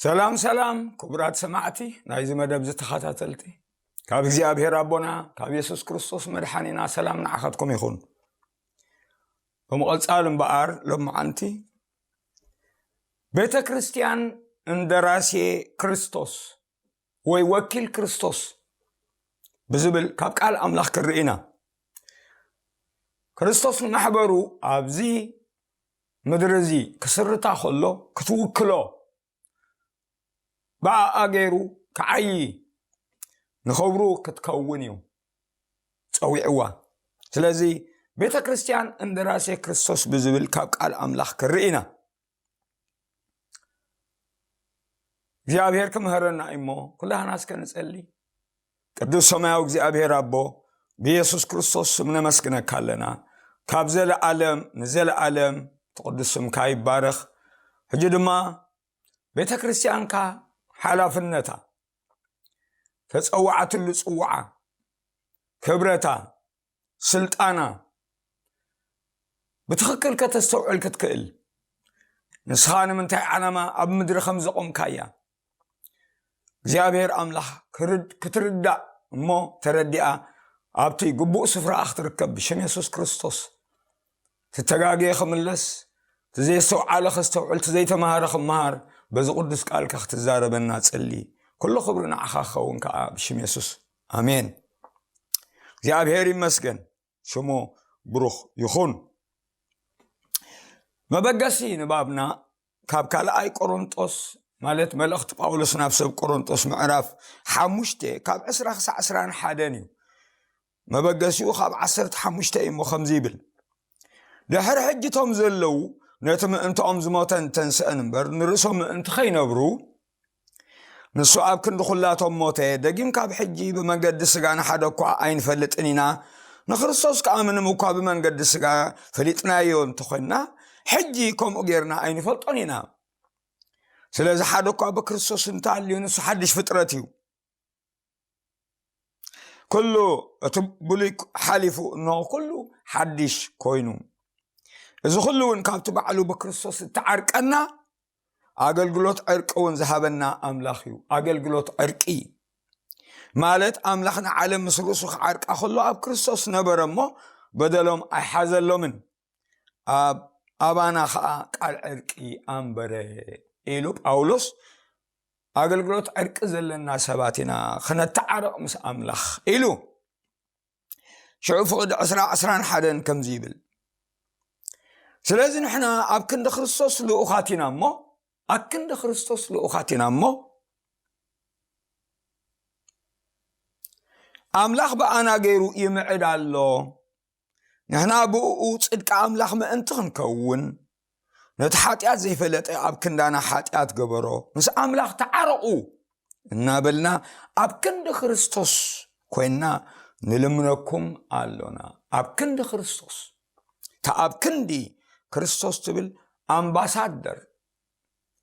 ሰላም ሰላም ክቡራት ሰማዕቲ ናይዚ መደብ ዝተኸታተልቲ፣ ካብ እግዚኣብሔር ኣቦና ካብ የሱስ ክርስቶስ መድሓኒና ሰላም ንዓኻትኩም ይኹን። ብምቕጻል እምበኣር ሎምዓንቲ ቤተ ክርስቲያን እንደራሴ ክርስቶስ ወይ ወኪል ክርስቶስ ብዝብል ካብ ቃል ኣምላኽ ክርኢ ኢና። ክርስቶስ ንማሕበሩ ኣብዚ ምድሪ እዚ ክስርታ ከሎ ክትውክሎ፣ ብኣኣ ገይሩ ክዓዪ ንኽብሩ ክትከውን እዩ ጸዊዕዋ። ስለዚ ቤተ ክርስቲያን እንደራሴ ክርስቶስ ብዝብል ካብ ቃል ኣምላኽ ክርኢ ኢና። እግዚኣብሔር ክምህረና እዩ እሞ ኩላህና እስከ ንጸሊ። ቅዱስ ሰማያዊ እግዚኣብሔር ኣቦ፣ ብየሱስ ክርስቶስ ስም ነመስግነካ ኣለና። ካብ ዘለኣለም ንዘለኣለም እቲ ቅዱስ ስምካ ይባረኽ። ሕጂ ድማ ቤተ ክርስቲያንካ ሓላፍነታ፣ ተጸዋዓትሉ ጽዋዓ፣ ክብረታ፣ ስልጣና ብትኽክል ከተስተውዕል ክትክእል፣ ንስኻ ንምንታይ ዓላማ ኣብ ምድሪ ከም ዘቖምካያ እግዚኣብሔር ኣምላኽ ክርድ-፣ ክትርዳእ እሞ ተረዲኣ ኣብቲ ግቡእ ስፍራኣ ክትርከብ ብሽም የሱስ ክርስቶስ። ትተጋግየ ክምለስ፣ እቲ ዘየስተውዓለ ከስተውዕል፣ እቲ ዘይተማሃረ ክመሃር፣ በዚ ቅዱስ ቃልካ ክትዛረበና ጽሊ። ኩሉ ክብሪ ንዓኻ ክኸውን ከኣ ብሽም የሱስ። ኣሜን። እግዚኣብሔር ይመስገን፣ ሽሙ ብሩኽ ይኹን። መበገሲ ንባብና ካብ ካልኣይ ቆሮንጦስ፣ ማለት መልእኽቲ ጳውሎስ ናብ ሰብ ቆሮንጦስ ምዕራፍ ሓሙሽተ ካብ ዕስራ ክሳዕ ዕስራን ሓደን እዩ። መበገሲኡ ካብ ዓሰርተ ሓሙሽተ እዩ እሞ ከምዚ ይብል፣ ድሕሪ ሕጂ እቶም ዘለዉ ነቲ ምእንትኦም ዝሞተን ተንስአን እምበር ንርእሶም ምእንቲ ከይነብሩ፣ ንሱ ኣብ ክንዲ ኩላቶም ሞተ። ደጊም ካብ ሕጂ ብመንገዲ ስጋ ንሓደ እኳ ኣይንፈልጥን ኢና፣ ንክርስቶስ ከኣ ምንም እኳ ብመንገዲ ስጋ ፈሊጥናዮ እንተኾንና፣ ሕጂ ከምኡ ጌርና ኣይንፈልጦን ኢና። ስለዚ ሓደ እኳ ብክርስቶስ እንተሃልዩ ንሱ ሓድሽ ፍጥረት እዩ። ኩሉ እቲ ብሉይ ሓሊፉ፣ እንሆ ኩሉ ሓድሽ ኮይኑ። እዚ ኩሉ እውን ካብቲ ባዕሉ ብክርስቶስ እተዓርቀና፣ ኣገልግሎት ዕርቂ እውን ዝሃበና ኣምላኽ እዩ። ኣገልግሎት ዕርቂ ማለት ኣምላኽ ንዓለም ምስ ርእሱ ክዓርቃ ከሎ ኣብ ክርስቶስ ነበረ እሞ በደሎም ኣይሓዘሎምን። ኣብ ኣባና ኸኣ ቃል ዕርቂ ኣንበረ ኢሉ ጳውሎስ፣ ኣገልግሎት ዕርቂ ዘለና ሰባት ኢና፣ ክነተዓረቕ ምስ ኣምላኽ ኢሉ። ሽዑ ፍቕዲ ዕስራ ዕስራን ሓደን ከምዚ ይብል፣ ስለዚ ንሕና ኣብ ክንዲ ክርስቶስ ልኡኻት ኢና እሞ፣ ኣብ ክንዲ ክርስቶስ ልኡኻት ኢና እሞ፣ ኣምላኽ ብኣና ገይሩ ይምዕድ ኣሎ። ንሕና ብእኡ ጽድቂ ኣምላኽ ምእንቲ ክንከውን፣ ነቲ ሓጢኣት ዘይፈለጠ ኣብ ክንዳና ሓጢኣት ገበሮ፣ ምስ ኣምላኽ ተዓረቑ እናበልና ኣብ ክንዲ ክርስቶስ ኮይንና ንልምነኩም ኣሎና። ኣብ ክንዲ ክርስቶስ። እታ ኣብ ክንዲ ክርስቶስ ትብል ኣምባሳደር፣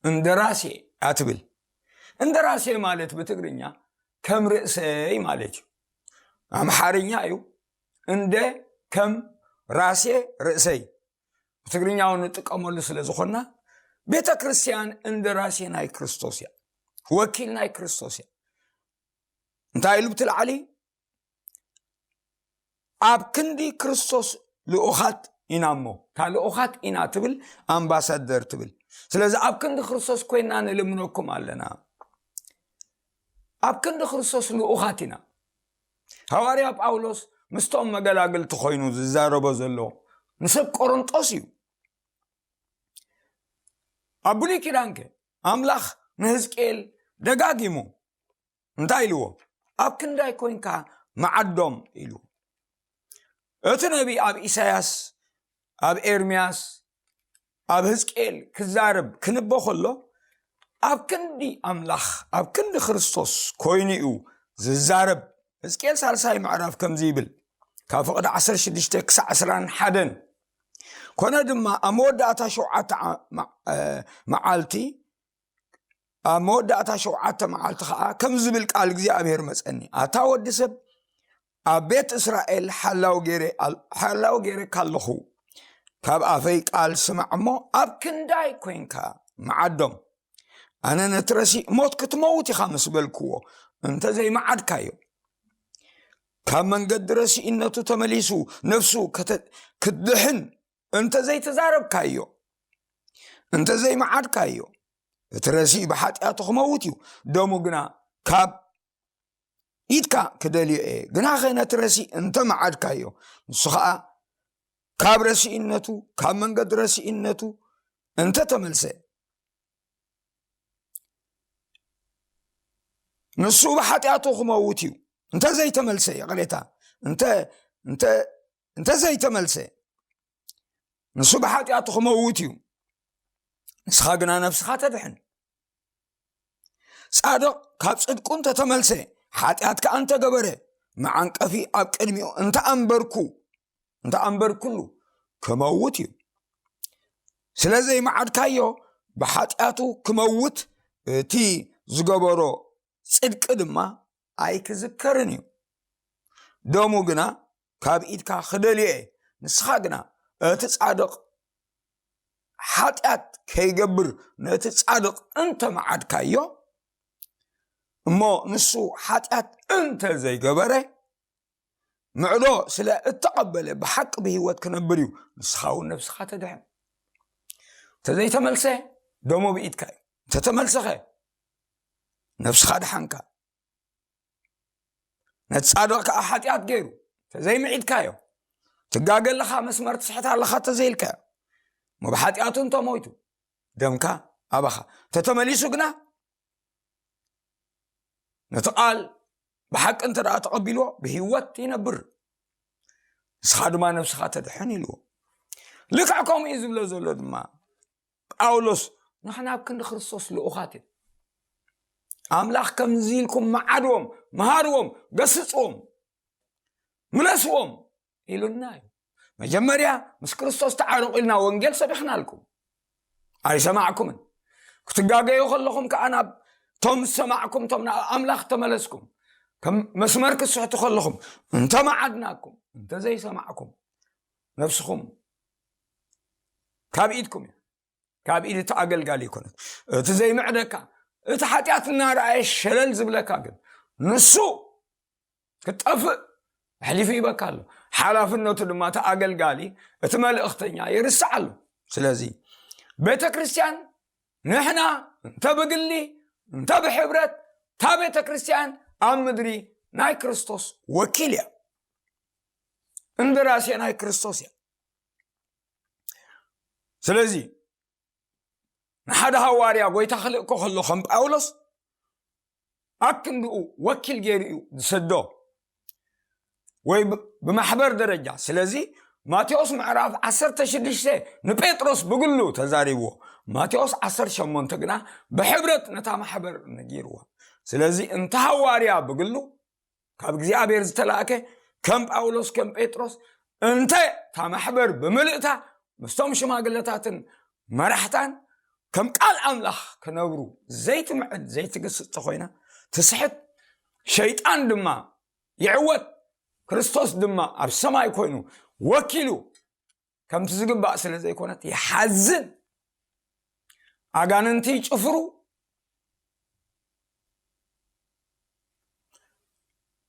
እንደራሴ እያ ትብል። እንደራሴ ማለት ብትግርኛ ከም ርእሰይ ማለት እዩ። ኣምሓርኛ እዩ። እንደ ከም ራሴ ርእሰይ። ብትግርኛ እውን ንጥቀመሉ ስለ ዝኾንና፣ ቤተ ክርስቲያን እንደራሴ ናይ ክርስቶስ እያ። ወኪል ናይ ክርስቶስ እያ። እንታይ ኢሉ ብቲ ላዕሊ? ኣብ ክንዲ ክርስቶስ ልኡኻት ኢና እሞ። እታ ልኡኻት ኢና ትብል፣ ኣምባሳደር ትብል። ስለዚ ኣብ ክንዲ ክርስቶስ ኮይና ንልምነኩም ኣለና። ኣብ ክንዲ ክርስቶስ ልኡኻት ኢና። ሃዋርያ ጳውሎስ ምስቶም መገላግልቲ ኮይኑ ዝዛረቦ ዘሎ ንሰብ ቆሮንጦስ እዩ። ኣብ ብሉይ ኪዳንከ ኣምላኽ ንህዝቅኤል ደጋጊሙ እንታይ ኢልዎ? ኣብ ክንዳይ ኮይንካ መዓዶም ኢልዎ። እቲ ነቢ ኣብ ኢሳያስ፣ ኣብ ኤርምያስ፣ ኣብ ህዝቅኤል ክዛረብ ክንቦ ከሎ፣ ኣብ ክንዲ ኣምላኽ፣ ኣብ ክንዲ ክርስቶስ ኮይኑ እዩ ዝዛረብ። ህዝቅኤል ሳልሳይ ምዕራፍ ከምዚ ይብል፣ ካብ ፍቕዲ ዓሰርተ ሽዱሽተ ክሳዕ ዕስራን ሓደን፣ ኮነ ድማ ኣብ መወዳእታ ሸውዓተ ዓ-፣ መዓ-፣ እ፣ መዓልቲ፣ ኣብ መወዳእታ ሸውዓተ መዓልቲ ኸዓ ከምዚ ዝብል ቃል እግዚኣብሔር መጸኒ፣ ኣታ ወዲ ሰብ፣ ኣብ ቤት እስራኤል ሓላው ገይረ ኣል-፣ ሓላው ገይረካ ኣለኹ። ካብ ኣፈይ ቃል ስማዕ እሞ፣ ኣብ ክንዳይ ኮይንካ መዓዶም። ኣነ ነቲ ረሲእ ሞት ክትመውት ኢኻ ምስ በልክዎ፣ እንተ ዘይመዓድካዮ፣ ካብ መንገዲ ረሲእነቱ ተመሊሱ ነፍሱ ከተ-፣ ክትድሕን እንተ ዘይተዛረብካዮ፣ እንተ ዘይመዓድካዮ፣ እቲ ረሲእ ብሓጢኣቱ ክመውት እዩ፣ ደሙ ግና ካብ ኢድካ ክደልዮ እየ። ግናኸ ነቲ ረሲእ እንተ መዓድካዮ፣ ንሱ ኸኣ ካብ ረሲእነቱ፣ ካብ መንገዲ ረሲእነቱ እንተ ተመልሰ፣ ንሱ ብሓጢኣቱ ክመውት እዩ። እንተ ዘይተመልሰ፣ ይቕሬታ፣ እንተ፣ እንተ፣ እንተ ዘይተመልሰ፣ ንሱ ብሓጢኣቱ ክመውት እዩ። ንስኻ ግና ነፍስኻ ተድሕን። ጻድቕ ካብ ጽድቁ እንተተመልሰ፣ ሓጢኣት ከኣ እንተገበረ፣ መዓንቀፊ ኣብ ቅድሚኡ እንተ ኣንበርኩ፣ እንተ ኣንበርኩሉ፣ ክመውት እዩ። ስለ ዘይመዓድካዮ፣ ብሓጢኣቱ ክመውት፣ እቲ ዝገበሮ ጽድቂ ድማ ኣይክዝከርን እዩ። ደሙ ግና ካብ ኢድካ ክደልዮ እየ። ንስኻ ግና እቲ ጻድቕ ሓጢኣት ከይገብር ነቲ ጻድቕ እንተ መዓድካዮ፣ እሞ ንሱ ሓጢኣት እንተ ዘይገበረ፣ ምዕዶ ስለ እተቐበለ ብሓቂ ብህይወት ክነብር እዩ። ንስኻ እውን ነብስኻ ተድሕን። እንተዘይተመልሰ፣ ደሞ ብኢድካ እዩ። እንተተመልሰኸ፣ ነብስኻ ድሓንካ። ነቲ ጻድቕ ከኣ ሓጢኣት ገይሩ፣ እንተዘይምዒድካዮ፣ ትጋገ ኣለኻ፣ መስመር ትስሕት ኣለኻ እንተዘይልካዮ፣ እሞ ብሓጢኣቱ እንተሞይቱ፣ ደምካ ኣባኻ። እንተተመሊሱ ግና፣ ነቲ ቃል ብሓቂ እንተ ደኣ ተቐቢልዎ፣ ብህይወት ይነብር። ንስኻ ድማ ነብስኻ ተድሕን ኢልዎ። ልክዕ ከምኡ እዩ ዝብሎ ዘሎ ድማ ጳውሎስ፣ ንሕና ኣብ ክንዲ ክርስቶስ ልኡኻት እዮም። ኣምላኽ ከምዚ ኢልኩም መዓድዎም፣ መሃርዎም፣ ገስጽዎም፣ ምለስዎም ኢሉና እዩ። መጀመርያ ምስ ክርስቶስ ተዓረቑ ኢልና ወንጌል ሰቢኽናልኩም። ኣይሰማዕኩምን። ክትጋገዩ ከለኹም ከኣ ናብ ቶም ዝሰማዕኩም፣ ቶም ናብ ኣምላኽ ተመለስኩም፣ ከም መስመር ክትስሕቱ ከለኹም፣ እንተ መዓድናኩም፣ እንተ ዘይሰማዕኩም፣ ነብስኹም ካብ ኢድኩም እያ። ካብ ኢድ እቲ ኣገልጋሊ ይኮነት። እቲ ዘይምዕደካ፣ እቲ ሓጢኣት እናረኣየ ሸለል ዝብለካ ግን፣ ንሱ ክጠፍእ ኣሕሊፉ ይበካ ኣሎ። ሓላፍነቱ ድማ እቲ ኣገልጋሊ፣ እቲ መልእኽተኛ ይርስዕ ኣሎ። ስለዚ ቤተ ክርስቲያን ንሕና እንተ ብግሊ እንተ ብሕብረት፣ እታ ቤተ ክርስቲያን ኣብ ምድሪ ናይ ክርስቶስ ወኪል እያ። እንደራሴ ናይ ክርስቶስ እያ። ስለዚ ንሓደ ሃዋርያ ጎይታ ክልእኮ ከሎ ከም ጳውሎስ ኣክንድኡ ወኪል ገይሩ እዩ ዝሰዶ፣ ወይ ብ-፣ ብማሕበር ደረጃ። ስለዚ ማቴዎስ ምዕራፍ ዓሰርተ ሽዱሽተ ንጴጥሮስ ብግሉ ተዛሪብዎ፣ ማቴዎስ ዓሰርተ ሸሞንተ ግና ብሕብረት ነታ ማሕበር ነጊርዎ። ስለዚ እንተ ሃዋርያ ብግሉ ካብ እግዚኣብሔር ዝተላእከ ከም ጳውሎስ ከም ጴጥሮስ እንተ እታ ማሕበር ብምልእታ ምስቶም ሽማግለታትን መራሕታን ከም ቃል ኣምላኽ ክነብሩ ዘይትምዕድ ዘይትግስጽ ተኾይና ትስሕት፣ ሸይጣን ድማ ይዕወት፣ ክርስቶስ ድማ ኣብ ሰማይ ኮይኑ ወኪሉ ከምቲ ዝግባእ ስለ ዘይኮነት ይሓዝን። ኣጋንንቲ ይጭፍሩ፣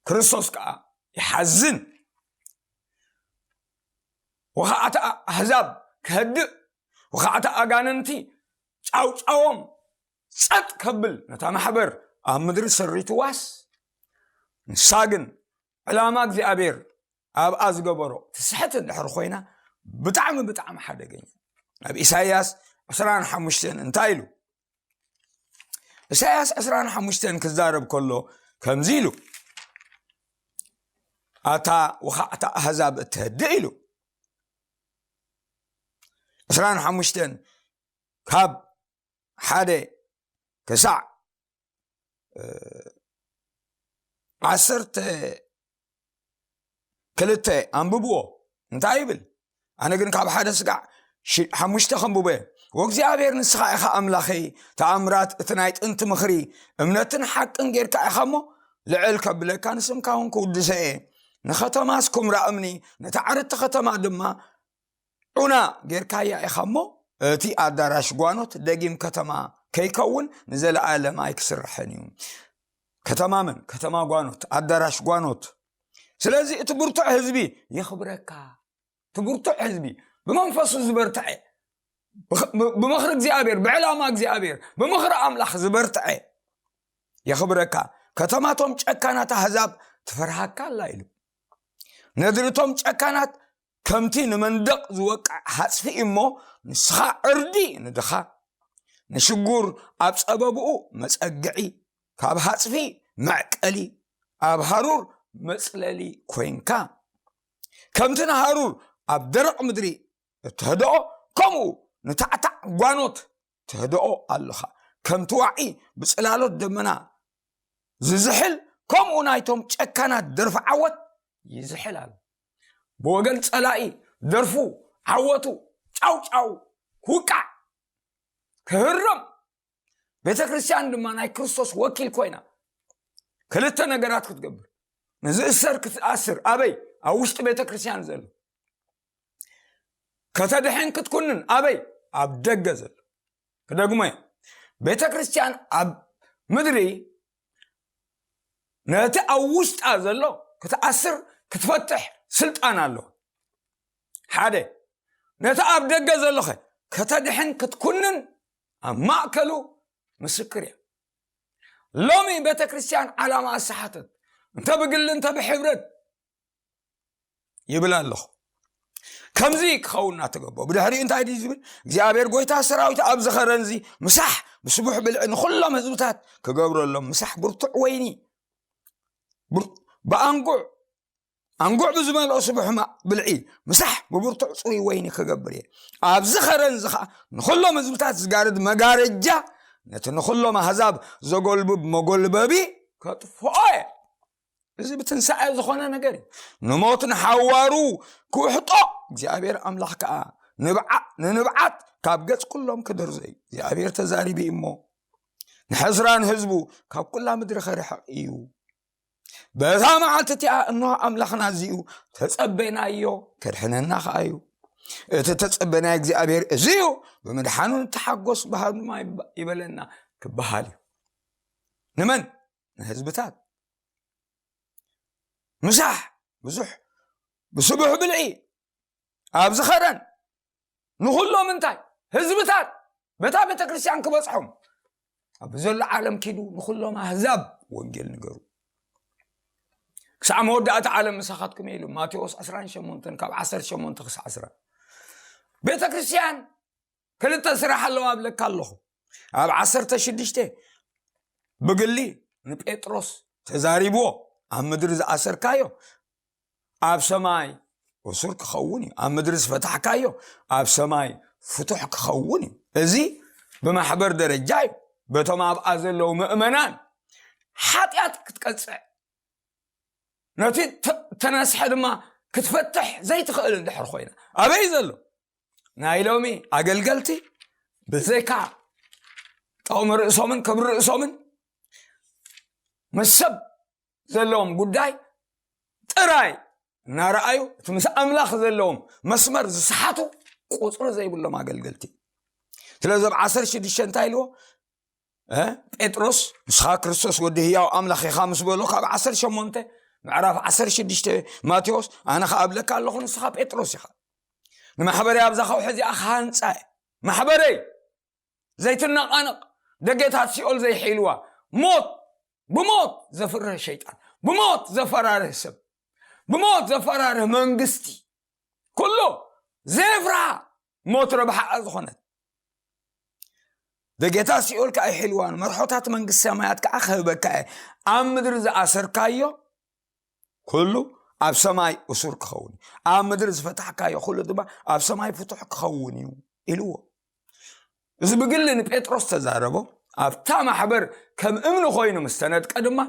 ክርስቶስ ከኣ ይሓዝን። ወኻዕቲ ኣሕዛብ ክህድእ፣ ወኻዕቲ ኣጋንንቲ ጫውጫዎም ጸጥ ከብል ነታ ማሕበር ኣብ ምድሪ ሰሪትዋስ፣ ንሳ ግን ዕላማ እግዚኣብሔር ኣብኣ ዝገበሮ ትስሕት እንድሕር ኮይና ብጣዕሚ ብጣዕሚ ሓደገኛ። ኣብ ኢሳይያስ ዕስራን ሓሙሽተን እንታይ ኢሉ? ኢሳይያስ ዕስራን ሓሙሽተን ክዛረብ ከሎ ከምዚ ኢሉ፣ ኣታ ወኻዕታ ኣህዛብ እትህድእ ኢሉ። ዕስራን ሓሙሽተን ካብ ሓደ ክሳዕ ዓሰርተ ክልተ ኣንብብዎ። እንታይ ይብል? ኣነ ግን ካብ ሓደ ስጋዕ ሽ-፣ ሓሙሽተ ከንብቦ እየ። ወእግዚኣብሔር ንስኻ ኢኻ ኣምላኸይ፣ ተኣምራት እቲ ናይ ጥንቲ ምኽሪ እምነትን ሓቅን ጌርካ ኢኻ እሞ፣ ልዕል ከብለካ ንስምካ እውን ክውድሰ እየ። ንኸተማስ ኩምራ እምኒ፣ ነታ ዓርድቲ ኸተማ ድማ ዑና ጌርካያ ኢኻ እሞ፣ እቲ ኣዳራሽ ጓኖት ደጊም ከተማ ከይከውን ንዘለኣለም ኣይክስርሕን እዩ። ከተማ መን? ከተማ ጓኖት፣ ኣዳራሽ ጓኖት። ስለዚ እቲ ብርቱዕ ህዝቢ የኽብረካ። እቲ ብርቱዕ ህዝቢ ብመንፈሱ ዝበርትዐ፣ ብኽ- ብ- ብምኽሪ እግዚኣብሔር፣ ብዕላማ እግዚኣብሔር፣ ብምኽሪ ኣምላኽ ዝበርትዐ የኽብረካ። ከተማቶም ጨካናት ኣህዛብ ትፈርሃካ ኣላ ኢሉ። ነድርቶም ጨካናት ከምቲ ንመንደቕ ዝወቅዕ ሓጽፊ እዩ እሞ፣ ንስኻ ዕርዲ ንድኻ፣ ንሽጉር ኣብ ጸበብኡ መጸግዒ፣ ካብ ሓጽፊ መዕቀሊ፣ ኣብ ሃሩር መጽለሊ ኮይንካ። ከምቲ ንሃሩር ኣብ ደረቕ ምድሪ እተህድኦ፣ ከምኡ ንታዕታዕ ጓኖት ትህድኦ ኣለኻ። ከምቲ ዋዒ ብጽላሎት ደመና ዝዝሕል፣ ከምኡ ናይቶም ጨካናት ደርፊ ዓወት ይዝሕል ኣሎ። ብወገን ጸላኢ ደርፉ ዓወቱ ጫው ጫው ክውቃዕ ክህረም፣ ቤተ ክርስቲያን ድማ ናይ ክርስቶስ ወኪል ኮይና ክልተ ነገራት ክትገብር፣ ንዝእሰር ክትኣስር፣ ኣበይ? ኣብ ውሽጢ ቤተ ክርስቲያን ዘሎ፣ ከተድሕን ክትኩንን፣ ኣበይ? ኣብ ደገ ዘሎ። ክደግሞ እየ፣ ቤተ ክርስቲያን ኣብ ምድሪ ነቲ ኣብ ውሽጣ ዘሎ ክትኣስር ክትፈትሕ ስልጣን ኣሎ። ሓደ። ነቲ ኣብ ደገ ዘሎኸ ከተድሕን ክትኩንን ኣብ ማእከሉ ምስክር እያ። ሎሚ ቤተ ክርስቲያን ዓላማ ኣሰሓተት፣ እንተ ብግሊ እንተ ብሕብረት ይብል ኣለኹ። ከምዚ ክኸውን እናተገቦ፣ ብድሕሪኡ እንታይ ድዩ ዝብል? እግዚኣብሔር ጎይታ ሰራዊት ኣብዚ ኸረንዚ ምሳሕ ብስቡሕ ብልዒ ንኹሎም ህዝብታት ክገብረሎም፣ ምሳሕ ብርቱዕ ወይኒ፣ ብር- ብኣንጉዕ፣ ኣንጉዕ ብዝመልኦ ስቡሕ ማ- ብልዒ፣ ምሳሕ ብብርቱዕ ጽሩይ ወይኒ ክገብር እየ። ኣብዚ ኸረንዚ ኸዓ ንኹሎም ህዝብታት ዝጋርድ መጋረጃ፣ ነቲ ንኹሎም ኣህዛብ ዘጎልብብ መጎልበቢ ከጥፍኦ እየ። እዚ ብትንሳኤ ዝኾነ ነገር እዩ። ንሞት ንሓዋሩ ክውሕጦ እግዚኣብሔር ኣምላኽ ከኣ ንብዓ- ንንብዓት ካብ ገጽ ኩሎም ክደርዞ እዩ። እግዚኣብሔር ተዛሪቡ እዩ እሞ፣ ንሕስራን ህዝቡ ካብ ኩላ ምድሪ ከርሕቕ እዩ። በዛ መዓልቲ እቲኣ እንሆ ኣምላኽና እዚ እዩ፣ ተጸበናዮ፣ ከድሕነና ከኣ እዩ። እቲ ተጸበናዮ እግዚኣብሔር እዚ እዩ፣ ብምድሓኑ ንተሓጎስ፣ ባህኑ ድማ ይበ- ይበለና ክበሃል እዩ። ንመን? ንህዝብታት። ምሳሕ ብዙሕ ብስቡሕ ብልዒ ኣብዚ ኸረን ንኹሎም እንታይ ህዝብታት በታ ቤተ ክርስቲያን ክበጽሖም ኣብ ዘሎ ዓለም ኪዱ ንኹሎም ኣህዛብ ወንጌል ንገሩ። ክሳዕ መወዳእታ ዓለም ምሳኻትኩም እየ ኢሉ፣ ማቴዎስ ዕስራን ሸሞንተን ካብ ዓሰርተ ሸሞንተ ክሳዕ ዕስራ። ቤተ ክርስቲያን ክልተ ስራሕ ኣለዋ እብለካ ኣለኹ። ኣብ ዓሰርተ ሽዱሽተ ብግሊ ንጴጥሮስ ተዛሪብዎ፣ ኣብ ምድሪ ዝኣሰርካዮ ኣብ ሰማይ እሱር ክኸውን እዩ፣ ኣብ ምድሪ ዝፈታሕካዮ ኣብ ሰማይ ፍቱሕ ክኸውን እዩ። እዚ ብማሕበር ደረጃ እዩ። በቶም ኣብኣ ዘለዉ ምእመናን ሓጢኣት ክትቀጽዕ፣ ነቲ ተ- ተነስሐ ድማ ክትፈትሕ ዘይትኽእል እንድሕር ኮይና፣ ኣበይ ዘሎ ናይ ሎሚ ኣገልገልቲ ብዘይካ ጥቕሚ ርእሶምን ክብሪ ርእሶምን ምስ ሰብ ዘለዎም ጉዳይ ጥራይ እናረኣዩ፣ እቲ ምስ ኣምላኽ ዘለዎም መስመር ዝሰሓቱ ቁጽሪ ዘይብሎም ኣገልገልቲ። ስለዚ ኣብ ዓሰርተ ሽዱሽተ እንታይ ኢልዎ? እ? ጴጥሮስ፣ "ንስኻ ክርስቶስ ወዲ ህያው ኣምላኽ ኢኻ" ምስ በሎ፣ ካብ ዓሰርተ ሸሞንተ ምዕራፍ ዓሰርተ ሽዱሽተ ማቴዎስ፣ "ኣነ ኸኣ እብለካ ኣለኹ፣ ንስኻ ጴጥሮስ ኢኻ። ንማሕበረይ ኣብዛ ከውሒ እዚኣ ክሃንጻ እየ። ማሕበረይ ዘይትነቓነቕ፣ ደጌታት ሲኦል ዘይሕልዋ፣ ሞት፣ ብሞት ዘፍርህ ሸይጣን፣ ብሞት ዘፈራርህ ሰብ፣ ብሞት ዘፈራርህ መንግስቲ፣ ኩሉ ዘይፍርሃ፣ ሞት ረብሓኣ ዝኾነት፣ ደጌታት ሲኦል ከኣ ኣይሕልዋን፣ መርሖታት መንግስቲ ሰማያት ከኣ ክህበካ እየ። ኣብ ምድሪ ዝኣሰርካዮ ኩሉ ኣብ ሰማይ እሱር ክኸውን እዩ፣ ኣብ ምድሪ ዝፈታሕካዮ ኩሉ ድማ ኣብ ሰማይ ፍቱሕ ክኸውን እዩ" ኢልዎ። እዚ ብግሊ ንጴጥሮስ ተዛረቦ። ኣብታ ማሕበር ከም እምኒ ኮይኑ ምስ ተነጥቀ ድማ፣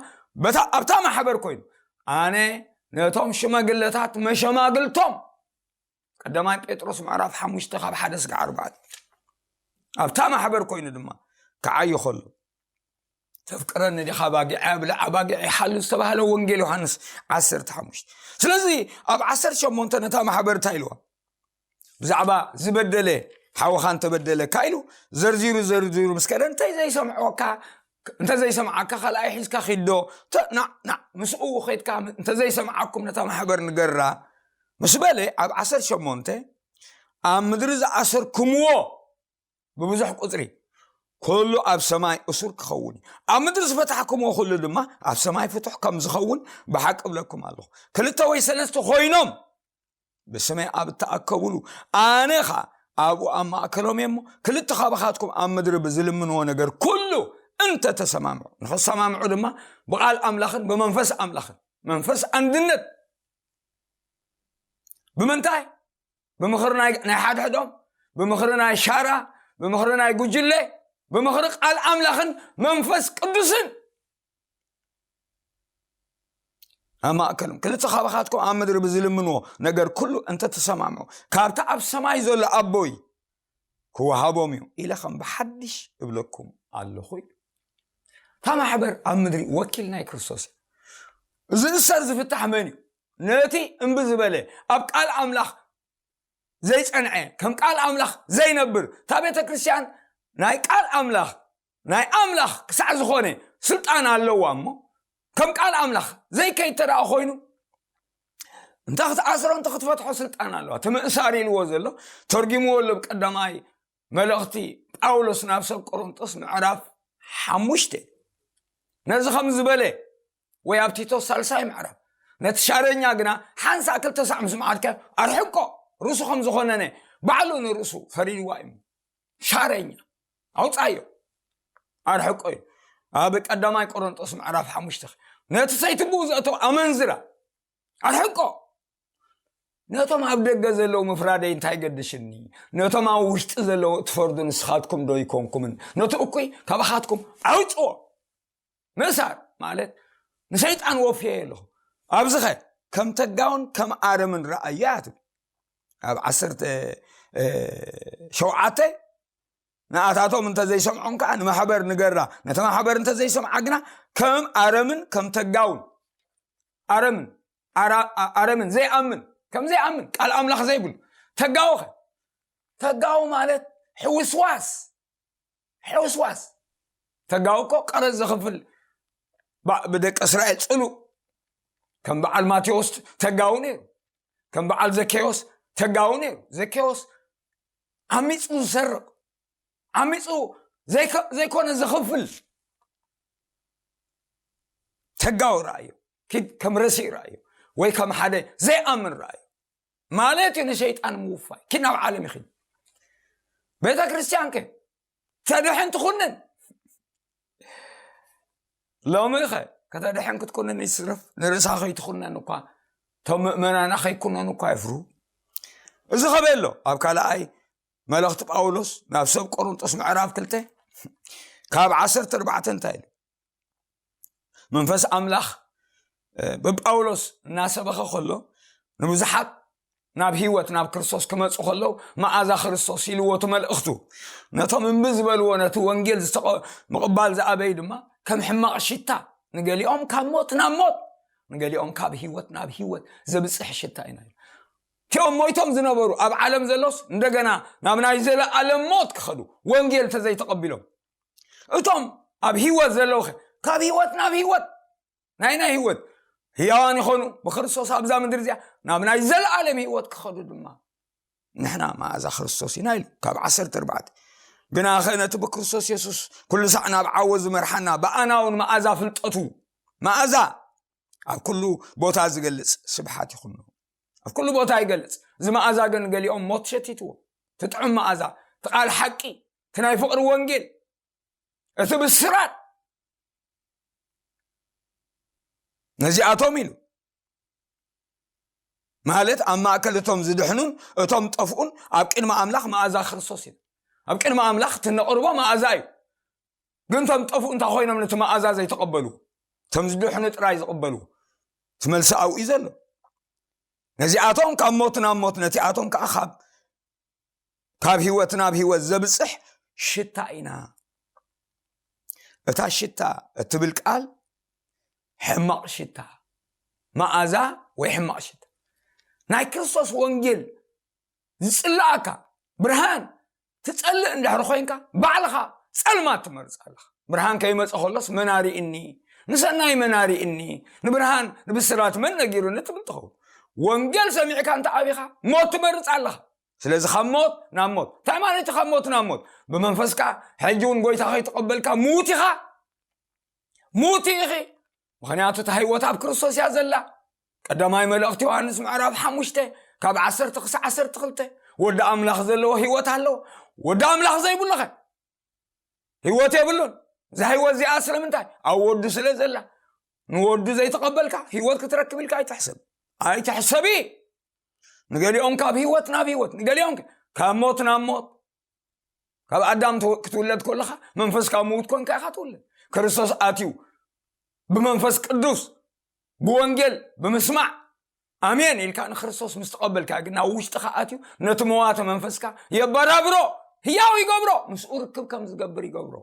በታ- ኣብታ ማሕበር ኮይኑ፣ ኣነ ነቶም ሽማግለታት መሸማግልቶም፣ ቀዳማይ ጴጥሮስ ምዕራፍ ሓሙሽተ ካብ ሓደ እስከ ኣርባዕተ፣ ኣብታ ማሕበር ኮይኑ ድማ ክዓዩ ከሎ፣ "ተፍቅረኒ ዲኻ? ኣባጊዐ ኣብልዕ፣ ኣባጊዐ ይሓሉ" ዝተባህለ ወንጌል ዮሃንስ ዓሰርተ ሓሙሽተ። ስለዚ ኣብ ዓሰርተ ሸሞንተ ነታ ማሕበር እንታይ ኢልዋ? ብዛዕባ ዝበደለ ሓውኻ እንተበደለካ ኢሉ ዘርዚሩ ዘርዚሩ ምስ ከደ፣ እንተይ ዘይሰምዖካ፣ እንተ ዘይሰምዓካ ካልኣይ ሒዝካ ኪዶ፣ ተ- ና- ና- ምስኡ ኸይድካ፣ እንተ ዘይሰምዓኩም ነታ ማሕበር ንገራ ምስ በለ፣ ኣብ ዓሰርተ ሸሞንተ ኣብ ምድሪ ዝኣሰርኩምዎ ብብዙሕ ቁጽሪ ኩሉ ኣብ ሰማይ እሱር ክኸውን እዩ። ኣብ ምድሪ ዝፈታሕኩምዎ ኩሉ ድማ ኣብ ሰማይ ፍቱሕ ከም ዝኸውን ብሓቂ እብለኩም ኣለኹ። ክልተ ወይ ሰለስተ ኮይኖም ብስመይ ኣብ እተኣከቡሉ፣ ኣነ ኸኣ ኣብኡ ኣብ ማእከሎም እየ እሞ፣ ክልተ ካባኻትኩም ኣብ ምድሪ ብዝልምንዎ ነገር ኩሉ እንተ ተሰማምዑ፣ ንኽሰማምዑ ድማ ብቓል ኣምላኽን ብመንፈስ ኣምላኽን፣ መንፈስ ኣንድነት፣ ብምንታይ? ብምኽሪ ናይ ናይ ሓድሕዶም፣ ብምኽሪ ናይ ሻራ፣ ብምኽሪ ናይ ጉጅለ፣ ብምኽሪ ቃል ኣምላኽን መንፈስ ቅዱስን ኣብ ማእከሎም። ክልተ ካባኻትኩም ኣብ ምድሪ ብዝልምንዎ ነገር ኩሉ እንተተሰማምዑ፣ ካብቲ ኣብ ሰማይ ዘሎ ኣቦይ ክወሃቦም እዩ ኢለ ከም ብሓድሽ እብለኩም ኣለኹ እዩ። እታ ማሕበር ኣብ ምድሪ ወኪል ናይ ክርስቶስ እዩ። እዚ እሰር ዝፍታሕ መን እዩ? ነቲ እምቢ ዝበለ፣ ኣብ ቃል ኣምላኽ ዘይጸንዐ፣ ከም ቃል ኣምላኽ ዘይነብር፣ እታ ቤተ ክርስቲያን ናይ ቃል ኣምላኽ፣ ናይ ኣምላኽ ክሳዕ ዝኾነ ስልጣን ኣለዋ እሞ፣ ከም ቃል ኣምላኽ ዘይከይድ እንተ ደኣ ኮይኑ፣ እንተ ክትኣስሮ እንተ ክትፈትሖ ስልጣን ኣለዋ። እቲ ምእሳር ኢልዎ ዘሎ፣ ተርጒምዎ ኣሎ ብቀዳማይ መልእኽቲ ጳውሎስ ናብ ሰብ ቆሮንጦስ ምዕራፍ ሓሙሽተ። ነዚ ከም ዝበለ፣ ወይ ኣብ ቲቶስ ሳልሳይ ምዕራፍ፣ ነቲ ሻረኛ ግና ሓንሳእ ክልተ ሳዕ ምስ መዓድካ ኣርሕቆ፣ ርእሱ ከም ዝኾነነ ባዕሉ ንርእሱ ፈሪድዋ እዩ። ሻረኛ ኣውጻዮ፣ ኣርሕቆ እዩ። ኣብ ቀዳማይ ቆሮንጦስ ምዕራፍ ሓሙሽተ፣ ነቲ ሰይቲ ብኡ ዘእተው ኣመንዝራ ኣርሕቆ። ነቶም ኣብ ደገ ዘለዉ ምፍራደይ እንታይ ገድሽኒ? ነቶም ኣብ ውሽጢ ዘለዉ እትፈርዱ ንስኻትኩም ዶ ይኮንኩምን? ነቲ እኩይ ካባኻትኩም ኣውጽዎ። ምእሳር ማለት ንሰይጣን ወፍየ ኣለኹ። ኣብዚኸ ከም ተጋውን ከም ኣረምን ረኣያ ትብል። ኣብ ዓሰርተ ሸውዓተ ንኣታቶም እንተ ዘይሰምዖም ከኣ ንማሕበር ንገራ። ነቲ ማሕበር እንተ ዘይሰምዓ ግና ከም ኣረምን ከም ተጋውን፣ ኣረምን፣ ኣራ- ኣረምን ዘይኣምን፣ ከም ዘይኣምን፣ ቃል ኣምላኽ ዘይብሉ ተጋውኸ። ተጋው ማለት ሕውስዋስ፣ ሕውስዋስ። ተጋው እኮ ቀረጽ ዘኽፍል፣ ባ- ብደቂ እስራኤል ጽሉእ፣ ከም በዓል ማቴዎስ ተጋው ነይሩ፣ ከም በዓል ዘኬዎስ ተጋው ነይሩ። ዘኬዎስ ዓሚጹ ዝሰርቕ፣ ዓሚጹ ዘይከ- ዘይኮነ ዘኽፍል ተጋው ረኣዮ። ኪድ ከም ረሲእ ረኣዮ፣ ወይ ከም ሓደ ዘይኣምን ረኣዮ። ማለት እዩ ንሸይጣን ምውፋይ። ኪድ ናብ ዓለም ይኺድ። ቤተ ክርስቲያን ከ ተድሕን ትኹንን? ሎሚ ኸ ከተድሕን ክትኩንን ይስርፍ፣ ንርእሳ ከይትኹነን እኳ፣ እቶም ምእመናና ከይኩነኑ እኳ ይፍሩ። እዚ ኸበ ኣሎ ኣብ ካልኣይ መልእኽቲ ጳውሎስ ናብ ሰብ ቆሮንጦስ ምዕራፍ ክልተ ካብ ዓሰርተ ኣርባዕተ እንታይ ኢሉ? መንፈስ ኣምላኽ፣ እ፣ ብጳውሎስ እናሰበኸ ከሎ፣ ንብዙሓት ናብ ህይወት፣ ናብ ክርስቶስ ክመጹ ከለዉ፣ መኣዛ ክርስቶስ ኢልዎ እቲ መልእኽቱ። ነቶም እምቢ ዝበልዎ፣ ነቲ ወንጌል ዝተቐ- ምቕባል ዝኣበዩ ድማ ከም ሕማቕ ሽታ፣ ንገሊኦም ካብ ሞት ናብ ሞት፣ ንገሊኦም ካብ ህይወት ናብ ህይወት ዘብጽሕ ሽታ ኢና ኢሉ። እቲኦም ሞይቶም ዝነበሩ ኣብ ዓለም ዘሎስ እንደገና ናብ ናይ ዘለኣለም ሞት ክኸዱ፣ ወንጌል እንተዘይተቐቢሎም። እቶም ኣብ ህይወት ዘለዉ ኸ ካብ ህይወት ናብ ህይወት፣ ናይ ናይ ህይወት ህያዋን ይኾኑ፣ ብክርስቶስ ኣብዛ ምድሪ እዚኣ ናብ ናይ ዘለኣለም ህይወት ክኸዱ ድማ ንሕና መኣዛ ክርስቶስ ኢና ኢሉ ካብ ዓሰርተ ኣርባዕተ። ግናኸ ነቲ ብክርስቶስ የሱስ ኩሉ ሳዕ ናብ ዓወት ዝመርሓና ብኣና እውን መኣዛ ፍልጠቱ፣ መኣዛ ኣብ ኩሉ ቦታ ዝገልጽ ስብሓት ይኹኖ። ኣብ ኩሉ ቦታ ይገልጽ። እዚ መኣዛ ግን ገሊኦም ሞት ሸቲትዎ። እቲ ጥዑም መኣዛ፣ እቲ ቃል ሓቂ፣ እቲ ናይ ፍቕሪ ወንጌል፣ እቲ ብስራት ነዚኣቶም ኢሉ። ማለት ኣብ ማእከል እቶም ዝድሕኑን እቶም ጠፍኡን ኣብ ቅድሚ ኣምላኽ መኣዛ ክርስቶስ እዩ። ኣብ ቅድሚ ኣምላኽ እቲ ነቕርቦ መኣዛ እዩ። ግን እቶም ጠፍኡ እንታይ ኮይኖም ነቲ መኣዛ ዘይተቐበሉ? እቶም ዝድሕኑ ጥራይ ዝቕበሉ። እቲ መልሲ ኣብኡ እዩ ዘሎ። ነዚኣቶም ካብ ሞት ናብ ሞት፣ ነቲኣቶም ከዓ ካብ ካብ ህይወት ናብ ህይወት ዘብጽሕ ሽታ ኢና። እታ ሽታ እትብል ቃል ሕማቕ ሽታ፣ መኣዛ ወይ ሕማቕ ሽታ። ናይ ክርስቶስ ወንጌል ዝጽልኣካ ብርሃን ትጸልእ እንድሕር ኮይንካ፣ ባዕልኻ ጸልማት ትመርጽ ኣለኻ። ብርሃን ከይመጸ ከሎስ መን ኣርእኒ? ንሰናይ መን ኣርእኒ? ንብርሃን ንብስራት መን ነጊሩኒ? ትብል ትኸውን። ወንጌል ሰሚዕካ እንተ ኣቢኻ፣ ሞት ትመርጽ ኣለኻ። ስለዚ ካብ ሞት ናብ ሞት። እንታይ ማለት እዩ ካብ ሞት ናብ ሞት? ብመንፈስካ ሕጂ እውን ጎይታ ከይተቐበልካ ምዉት ኢኻ። ምዉት ኢኺ። ምኽንያቱ እታ ህይወት ኣብ ክርስቶስ እያ ዘላ። ቀዳማይ መልእኽቲ ዮሃንስ ምዕራፍ ሓሙሽተ ካብ ዓሰርተ ክሳዕ ዓሰርተ ክልተ፣ ወዲ ኣምላኽ ዘለዎ ህይወት ኣለዎ። ወዲ ኣምላኽ ዘይብሉ ኸ ህይወት የብሉን። እዛ ህይወት እዚኣ ስለምንታይ? ኣብ ወዱ ስለ ዘላ። ንወዱ ዘይተቐበልካ ህይወት ክትረክብ ኢልካ ኣይትሕሰብ። ኣይትሕሰቢ። ንገሊኦም ካብ ህይወት ናብ ህይወት፣ ንገሊኦም ከ ካብ ሞት ናብ ሞት። ካብ ኣዳም ትው-፣ ክትውለድ ከለኻ መንፈስካ ምዉት ኮንካ ኢኻ ትውለድ። ክርስቶስ ኣትዩ ብመንፈስ ቅዱስ፣ ብወንጌል ብምስማዕ፣ ኣሜን ኢልካ ንክርስቶስ ምስ ተቐበልካ ግን ናብ ውሽጥኻ ኣትዩ ነቲ መዋተ መንፈስካ የበራብሮ፣ ህያው ይገብሮ፣ ምስኡ ርክብ ከም ዝገብር ይገብሮ።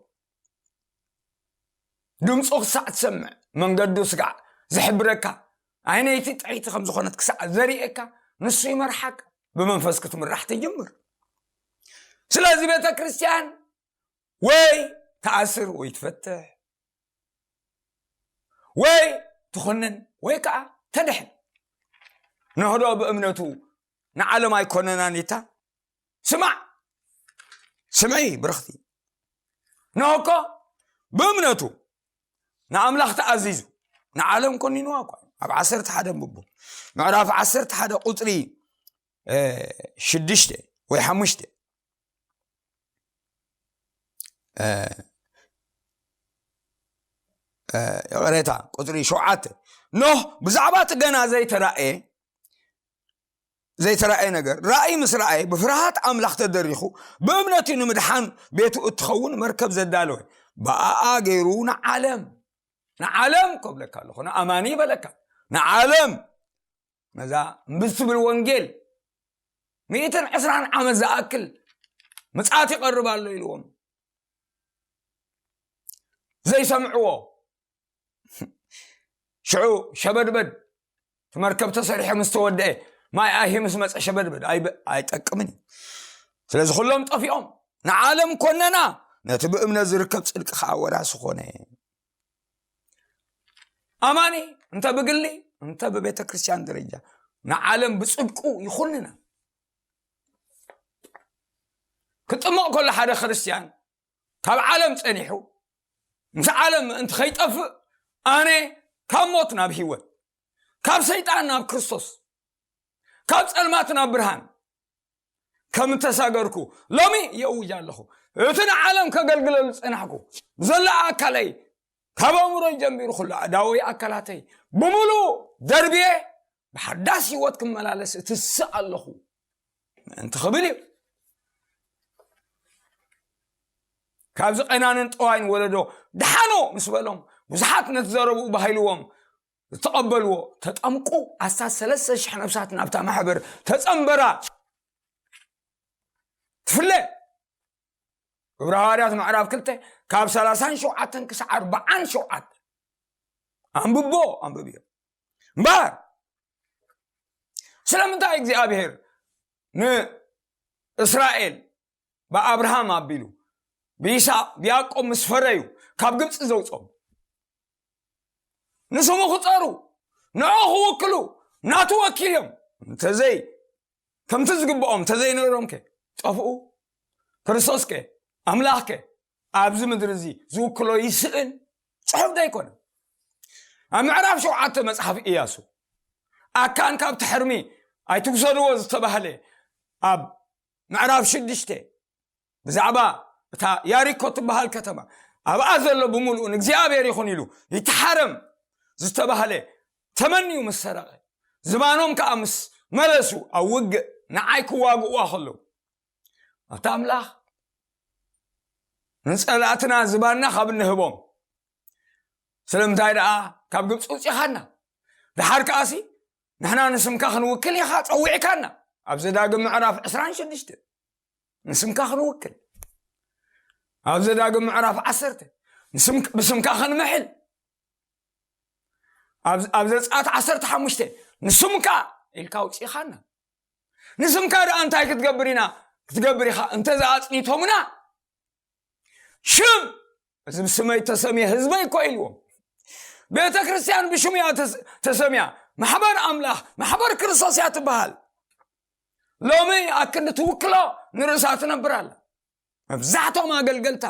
ድምፁ ክሳዕ ትሰምዕ፣ መንገዱ ስጋዕ ዝሕብረካ፣ ዓይነይቲ ጥዕይቲ ከም ዝኾነት ክሳዕ ዘርእየካ፣ ንሱ ይመርሓካ። ብመንፈስ ክትምራሕ ትጅምር። ስለዚ ቤተ ክርስቲያን ወይ ትኣስር ወይ ትፈትሕ፣ ወይ ትኹንን ወይ ከዓ ተድሕን። ነህዶ ብእምነቱ ንዓለም ኣይኮነናን ኢታ። ስማዕ፣ ስምዒ ብርኽቲ። ነሆ እኮ ብእምነቱ ንኣምላኽ ተኣዚዙ ንዓለም ኮኒንዋ እኳ። ኣብ ዓሰርተ ሓደ ኣንብቡ። ምዕራፍ ዓሰርተ ሓደ ቁጽሪ፣ እ፣ ሽዱሽተ ወይ ሓሙሽተ። እ፣ እ፣ ይቕሬታ፣ ቁጽሪ ሸውዓተ። ኖህ ብዛዕባ እቲ ገና ዘይተራእየ ዘይተራእየ ነገር ራእይ ምስ ረኣየ ብፍርሃት ኣምላኽ ተደሪኹ ብእምነቱ ንምድሓን ቤቱ እትኸውን መርከብ ዘዳለወ ብኣኣ ገይሩ ንዓለም ንዓለም ከብለካ ኣለኹ ንኣማኒ በለካ ንዓለም ነዛ እምብዝ ትብል ወንጌል ሚእትን ዕስራን ዓመት ዝኣክል ምጽኣት ይቐርብ ኣሎ ኢልዎም ዘይሰምዕዎ ሽዑ ሸበድበድ እቲ መርከብ ተሰሪሑ ምስ ተወደአ ማይ ኣይሂ ምስ መፀ ሸበድበድ ኣይጠቅምን እዩ ስለዚ ኩሎም ጠፊኦም ንዓለም ኮነና ነቲ ብእምነት ዝርከብ ፅድቂ ከዓ ወራሲ ኮነ ኣማኒ እንተ ብግሊ እንተ ብቤተ ክርስቲያን ደረጃ ንዓለም ብፅድቁ ይኹንና ክጥመቕ ከሎ ሓደ ክርስቲያን ካብ ዓለም ጸኒሑ ምስ ዓለም ምእንቲ ኸይጠፍእ ኣነ ካብ ሞት ናብ ህይወት ካብ ሰይጣን ናብ ክርስቶስ ካብ ጸልማት ናብ ብርሃን ከም እተሳገርኩ ሎሚ የእውጅ ኣለኹ። እቲ ንዓለም ከገልግለሉ ዝጸናሕኩ ዘሎ ኣካለይ ካብ ኣእምሮይ ጀሚሩ ኩሉ ኣእዳወይ ኣካላተይ ብምሉእ ደርብየ ብሓዳስ ህይወት ክመላለስ እትስእ ኣለኹ ምእንቲ ክብል እዩ። ካብዚ ቀናንን ጠዋይን ወለዶ ደሓኖ ምስ በሎም ብዙሓት ነቲ ዘረብኡ ባሂልዎም ዝተቐበልዎ ተጠምቁ ኣስታት ሰለስተ ሽሕ ነብሳት ናብታ ማሕበር ተጸንበራ ትፍለ ግብረ ሃዋርያት ምዕራፍ ክልተ ካብ ሰላሳን ሸውዓተን ክሳዕ ኣርባዓን ሸውዓተ ኣንብቦ ኣንብብዮ እምበር ስለምንታይ እግዚኣብሔር ንእስራኤል ብኣብርሃም ኣቢሉ ብይስቅ ብያዕቆብ ምስ ፈረዩ ካብ ግብፂ ዘውፅኦም ንስሙ ክፀሩ ንዑ ክውክሉ ናቱ ወኪል እዮም እንተዘይ ከምቲ ዝግብኦም እንተዘይነሮም ከ ጠፍኡ ክርስቶስ ከ ኣምላኽ ከ ኣብዚ ምድሪ እዚ ዝውክሎ ይስእን ፅሑፍ ዶ ኣይኮነ ኣብ ምዕራፍ ሸውዓተ መፅሓፍ እያሱ ኣካን ካብቲ ሕርሚ ኣይትውሰድዎ ዝተባህለ ኣብ ምዕራፍ ሽዱሽተ ብዛዕባ እታ ያሪኮ ትበሃል ከተማ ኣብኣ ዘሎ ብምሉኡ ንእግዚኣብሔር ይኹን ኢሉ ይተሓረም ዝተባህለ ተመንዩ ምስ ሰረቐ ዝባኖም ከዓ ምስ መለሱ ኣብ ውግእ ንዓይ ክዋግእዋ ከለዉ ኣታ ኣምላኽ ንጸላእትና ዝባንና ካብ እንህቦም ስለምንታይ ደኣ ካብ ግብፂ ውፂኻና ደሓር ከኣሲ ንሕና ንስምካ ክንውክል ኢኻ ጸዊዕካና ኣብ ዘዳግም ምዕራፍ ዕስራን ሽዱሽተ ንስምካ ክንውክል ኣብ ዘዳግም ምዕራፍ ዓሰርተ ብስምካ ክንምሕል ኣብ ዘፅኣት ዓሰርተ ሓሙሽተ ንስምካ ኢልካ ውፅኢኻና ንስምካ ደኣ እንታይ ክትገብር ኢና ክትገብር ኢኻ። እንተዝኣጽኒቶምና፣ ሽም፣ እዚ ብስመይ ተሰምየ ህዝበይ እኮ ኢልዎም። ቤተ ክርስቲያን ብሽሙ እያ ተስ- ተሰምያ። ማሕበር ኣምላኽ፣ ማሕበር ክርስቶስ እያ ትበሃል። ሎሚ ኣክንዲ ትውክሎ ንርእሳ ትነብር ኣላ። መብዛሕቶም ኣገልገልታ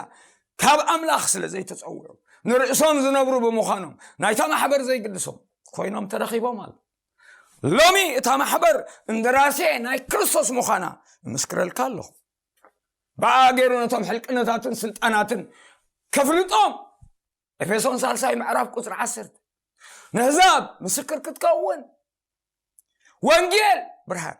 ካብ ኣምላኽ ስለ ዘይተጸውዑ፣ ንርእሶም ዝነብሩ ብምዃኖም፣ ናይታ ማሕበር ዘይግድሶም ኮይኖም ተረኺቦም ኣሉ። ሎሚ እታ ማሕበር እንደራሴ ናይ ክርስቶስ ምዃና እምስክረልካ ኣለኹ። ብኣ ገይሩ ነቶም ሕልቅነታትን ስልጣናትን ከፍልጦም። ኤፌሶን ሳልሳይ ምዕራፍ ቁጽሪ ዓሰርተ፣ ንህዛብ ምስክር ክትከውን፣ ወንጌል ብርሃን።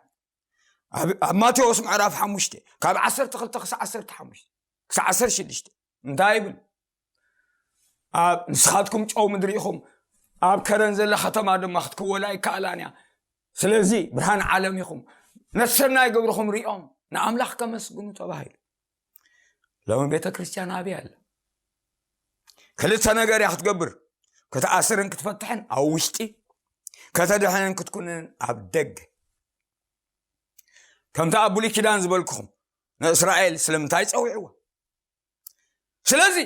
ኣብ ኣብ ማቴዎስ ምዕራፍ ሓሙሽተ ካብ ዓሰርተ ክልተ ክሳዕ ዓሰርተ ሓሙሽተ ክሳዕ ዓሰርተ ሽዱሽተ እንታይ ይብል? ኣብ ንስኻትኩም ጨው ምድሪ ኢኹም፣ ኣብ ከረን ዘላ ከተማ ድማ ክትክወላ ኣይከኣላን እያ። ስለዚ ብርሃን ዓለም ኢኹም፣ ነቲ ሰናይ ግብርኹም ሪኦም ንኣምላኽ ከመስግኑ ተባሂሉ። ሎሚ ቤተ ክርስቲያን ኣበይ ኣላ? ክልተ ነገር እያ ክትገብር፣ ክትኣስርን ክትፈትሕን ኣብ ውሽጢ፣ ከተድሕንን ክትኩንን ኣብ ደገ። ከምቲ ኣብ ብሉይ ኪዳን ዝበልኩኹም ንእስራኤል ስለምንታይ ጸዊዕዋ? ስለዚ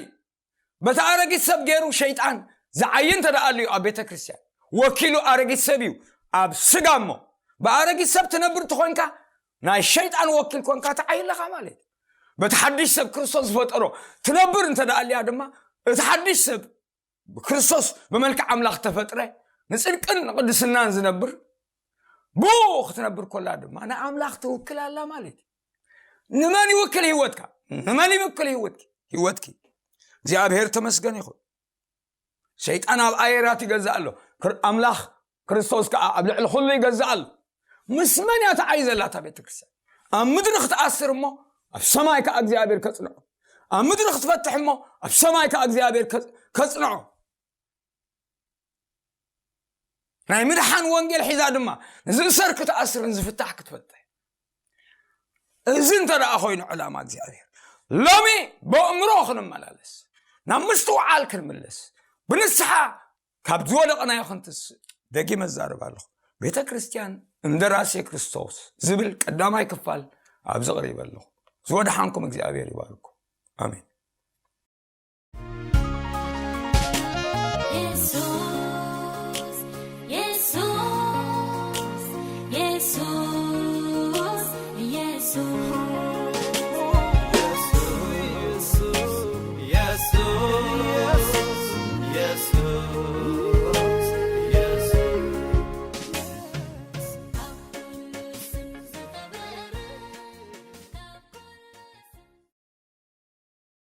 በቲ ኣረጊት ሰብ ገይሩ ሸይጣን ዝዓይ እንተ ደኣ ኣልዩ ኣብ ቤተ ክርስቲያን ወኪሉ ኣረጊት ሰብ እዩ ኣብ ስጋ እሞ ብኣረጊት ሰብ ትነብር ተኾንካ ናይ ሸይጣን ወኪል ኮንካ ትዓይ ኣለኻ ማለት እዩ። በቲ ሓድሽ ሰብ ክርስቶስ ዝፈጠሮ ትነብር እንተ ደኣ ኣልያ ድማ እቲ ሓድሽ ሰብ ብክርስቶስ ብመልክዕ ኣምላኽ ተፈጥረ ንጽድቅን ንቅድስናን ዝነብር ብኡ ክትነብር ኮላ ድማ ንኣምላኽ ትውክል ኣላ ማለት እዩ። ንመን ይውክል ህይወትካ? ንመን ይውክል ህይወትኪ? ህይወትኪ እግዚኣብሔር ተመስገን ይኹን። ሰይጣን ኣብ ኣየራት ይገዛእ ኣሎ። ክር- ኣምላኽ ክርስቶስ ከዓ ኣብ ልዕሊ ኩሉ ይገዛእ ኣሎ። ምስ መን እያ ተዓይ ዘላ እታ ቤተ ክርስቲያን? ኣብ ምድሪ ክትኣስር እሞ ኣብ ሰማይ ከዓ እግዚኣብሔር ከጽንዖ፣ ኣብ ምድሪ ክትፈትሕ እሞ ኣብ ሰማይ ከዓ እግዚኣብሔር ከጽ- ከጽንዖ። ናይ ምድሓን ወንጌል ሒዛ ድማ ንዝእሰር ክትኣስርን ዝፍታሕ ክትፈትሕ። እዚ እንተ ደኣ ኮይኑ ዕላማ እግዚኣብሔር ሎሚ ብእምሮ ክንመላለስ ናብ ምስትውዓል ክንምለስ ብንስሓ ካብ ዝወደቕናዮ ክንትስእ ደጊመ እዛረብ ኣለኹ። ቤተ ክርስቲያን እንደራሴ ክርስቶስ ዝብል ቀዳማይ ክፋል ኣብዚ ቕሪበ ኣለኹ። ዝወድሓንኩም እግዚኣብሔር ይባርኩም። ኣሜን።